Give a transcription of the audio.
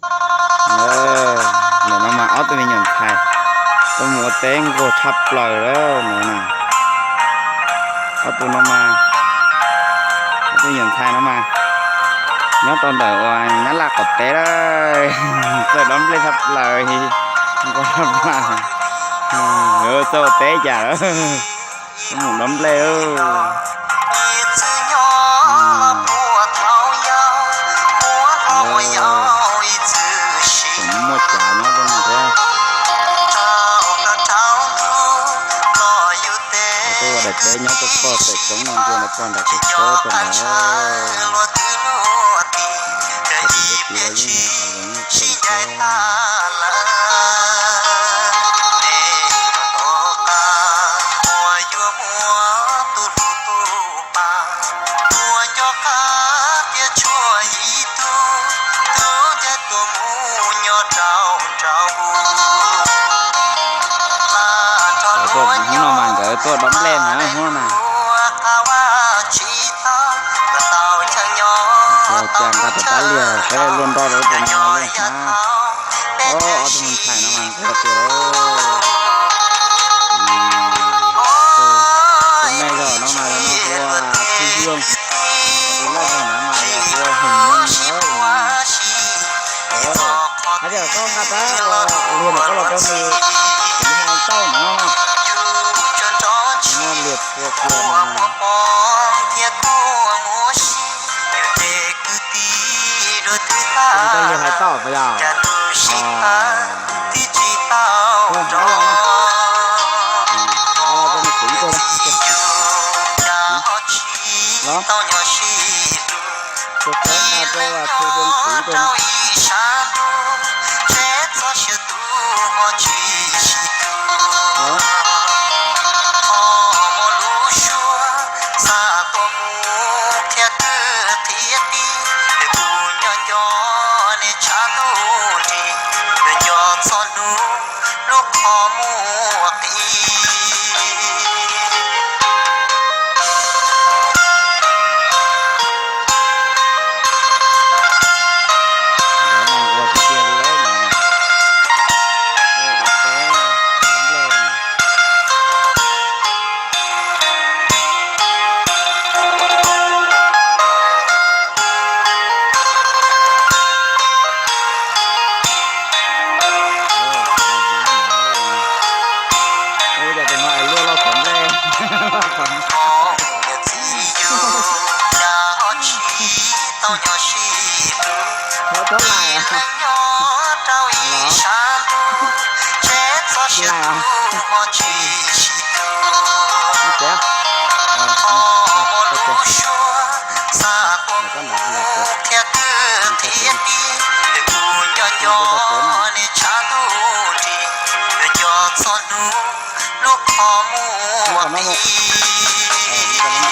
Ntawm no mas ob tug me nyuam ntxhais tuaj mus ua teb nquag tshaj plaws lawm no na. Ob tug no mas, ob tug me nyuam ntxhais no mas nyob rau ntawm uas Nyab Laj qaum teb lawm, txawj dob nplej tshaj plaws, nquag tshaj plaws, txawj ua teb cas lawm, tuaj mus dob nplej. Muaj cas nyob rau no thiab. Tuaj ua daim teb nyob rau pog pem roob no, nrog pog nram kawm teb rau ntawd. Hnub no mas nkawd tuaj dob nplej na, hnub no na. Cas nqa rov qab liag peb luaj nroj rau tus no na. Ob tug me ntxhais no mas nkawd tias, tus me zog no mas hu ua Thu Hwm, tus loj zog no mas hu ua Hwm Nyoog. Hais tias koj nqa rab liag ntawm koj los rau nws, kuv hais tau no, muaj liag txhua kiag no. Koj liag hais tau puas yog? Los, tus koj nqa rau Thu Hwm kuv rau. Ua cas tus no es luaj loj tom nplej. Thov thov lais. Lais.